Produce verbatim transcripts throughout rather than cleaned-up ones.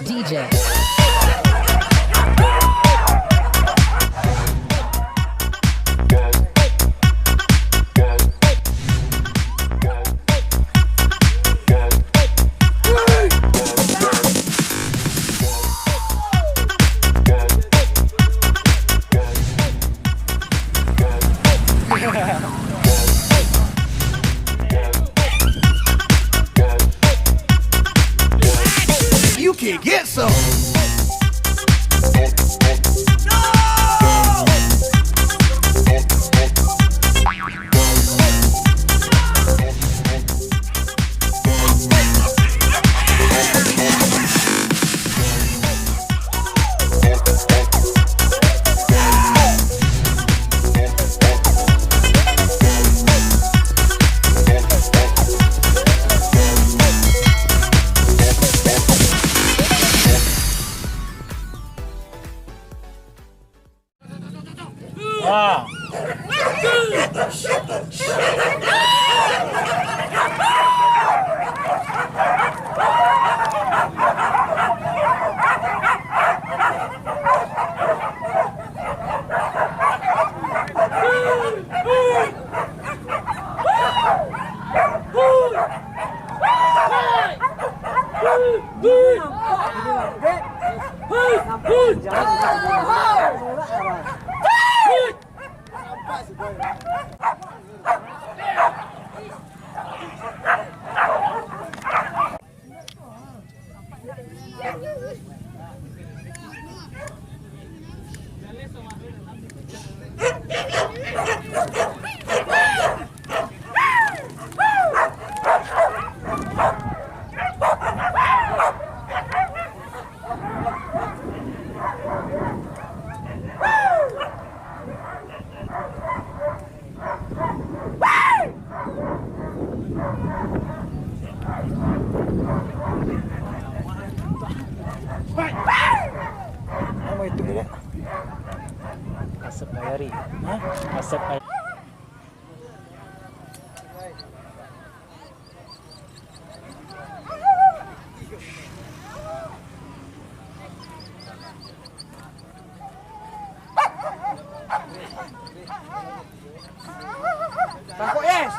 D J. You can get some. Nama itu, Dek? Asap air. Hah? Asap air. Tangkok, yes.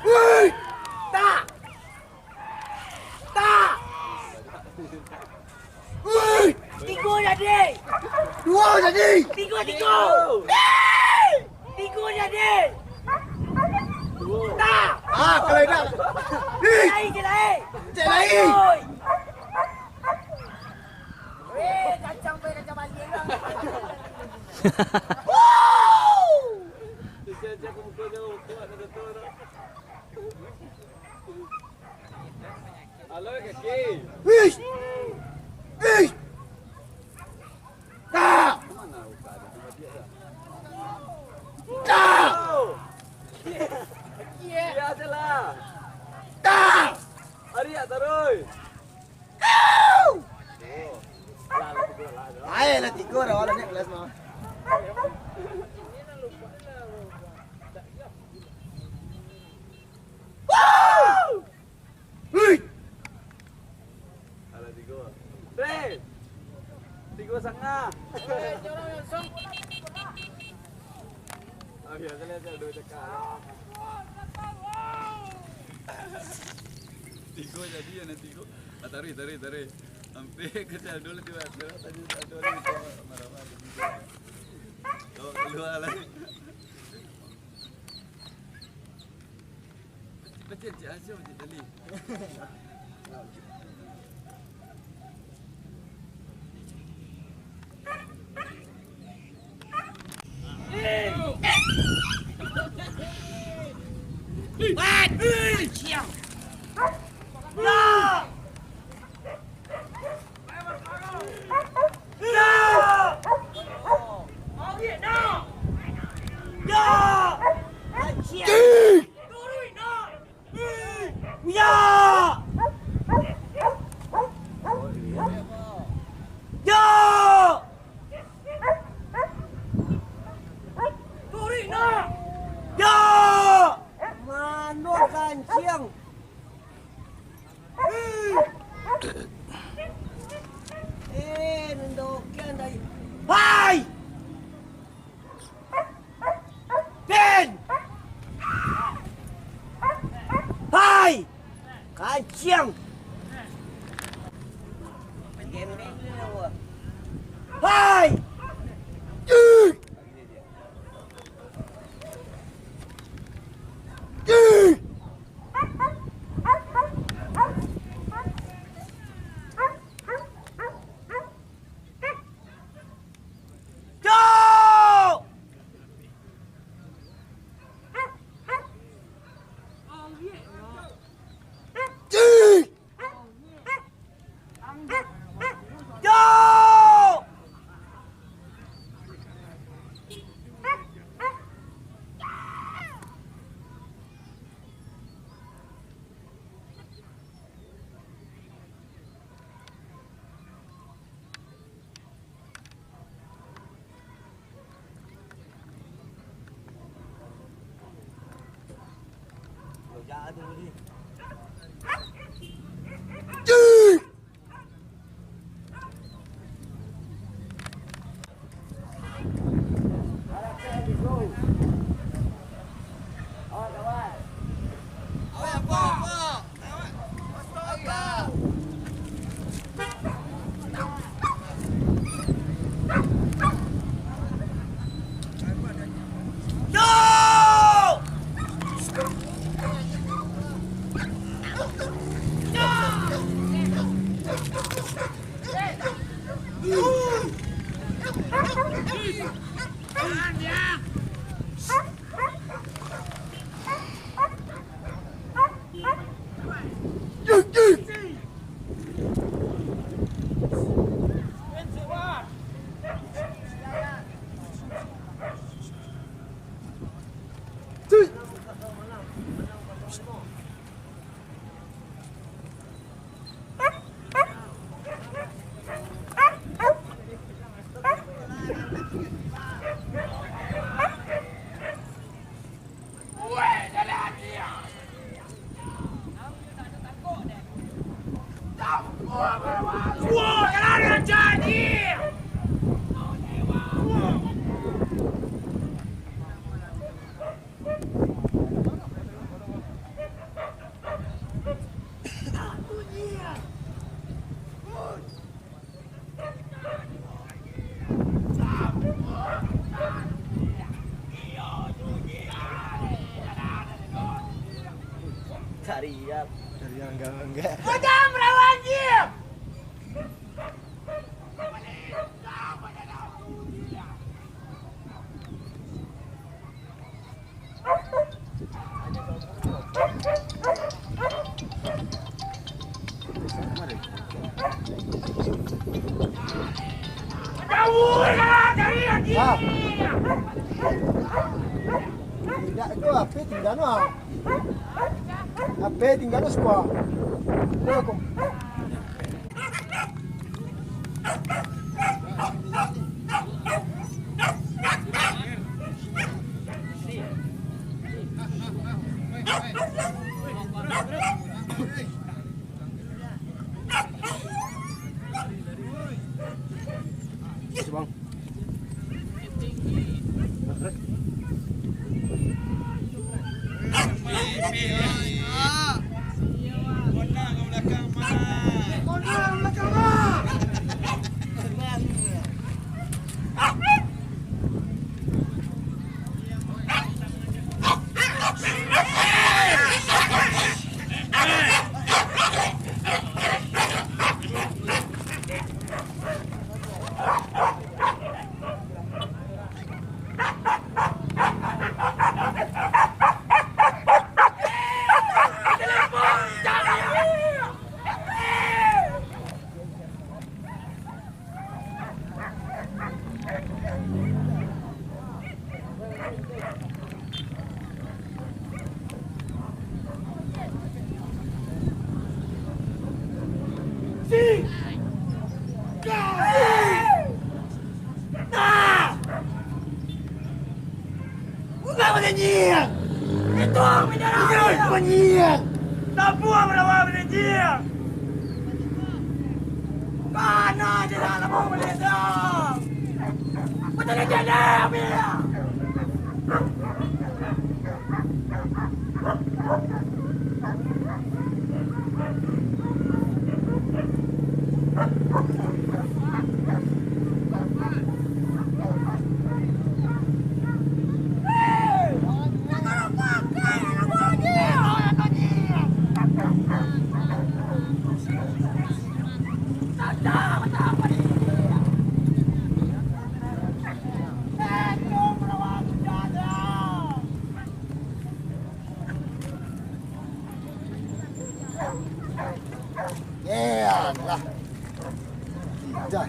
Woi! Tak! Tak! Woi! Tigo jadi! Duo jadi! Tigo, tigo! Tigo jadi! Tak! Ah, kalau indak. Cek lai, cek lai! Oi! Weh, kacang pe, kacang baliak lah. Halo, kaki. Wih! Wih! Iya, salah. Ariak taruih. Ayo lah, tigo dah, lah, naik kelas mah. Hui! Alah, tigo. Tre! Tigo sangah. Ah, biaso lah, Tre, duo cakak. Tigo jadi, yo, nan tigo. Ah, taruih, taruih, taruih. Ampia ka Saldo lah, tiba-tiba tadi Saldo lah, marah-marah. Yo, kalua lah. Pecah, cik Asyik, cik tadi. Mano kancing? Eh, nandokian dari. Hai! Ben! Hai! Kancing! Hai! Cari ya. Cari yang enggak-enggak. Kau jangan merawan, Jim! Dak, itu H P tingga no, ah. H P tingga no siko. Itu aku. Bukan menyiang! Itu menyiang! Bukan menyiang! Tabuang rawa menyiang! Kana je lah lampu menyiang! Betul aja dah, Amir! Eh, alah. Dah.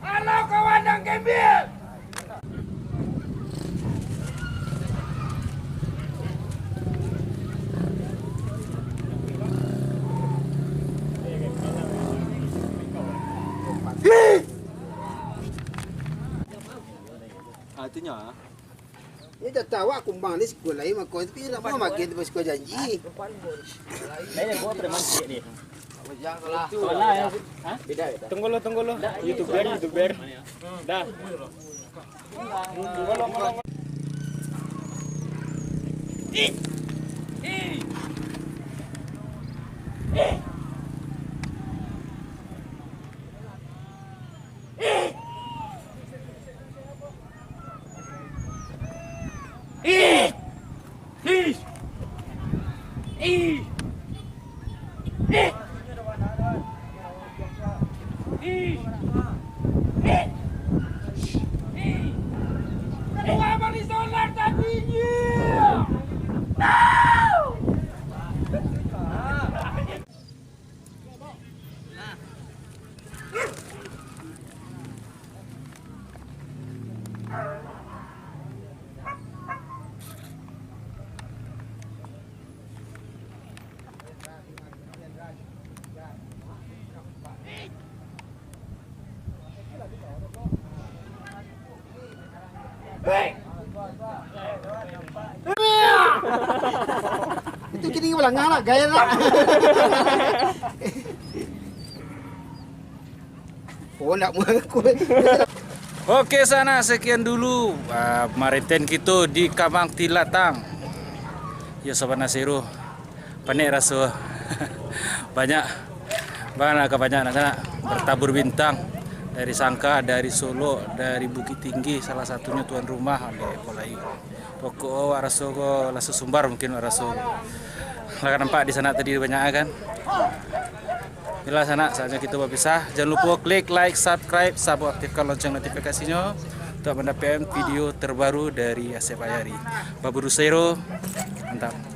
Halo, kawan dan gembel! Ah, itu nyo, ah. Ini dah tahu aku mang ni sekolah ini, mako tapi nak mau makin tu sekolah janji. Ini gua preman sikit ni. Salah. Hah? Beda, beda. Tunggu lo, tunggu lo. YouTuber, YouTuber. Dah. Tunggu lo, tunggu lo. Ih. Ih. Ih. Itu kini balangah lah, gaya lah. Oh, nak mengaku. Oke, sanak, sekian dulu, ah, marenten kito di Kamang Tilatang. Yo, Sobat Nasiro, panek raso. Banyak, bana ka banyak nak sanak, bertabur bintang dari Sangka, dari Solok, dari Bukittinggi, salah satunyo tuan rumah, alek Polayu. Pokok awak raso ko lah sasumbar mungkin awak raso. Lah ka nampak di sanak tadi banyak kan. Itulah sanak, saatnyo kito bapisah. Jangan lupo klik like, subscribe, sabo aktifkan lonceng notifikasinyo untuk mandapatkan video terbaru dari Asep Ayari. Baburu Sero, mantap.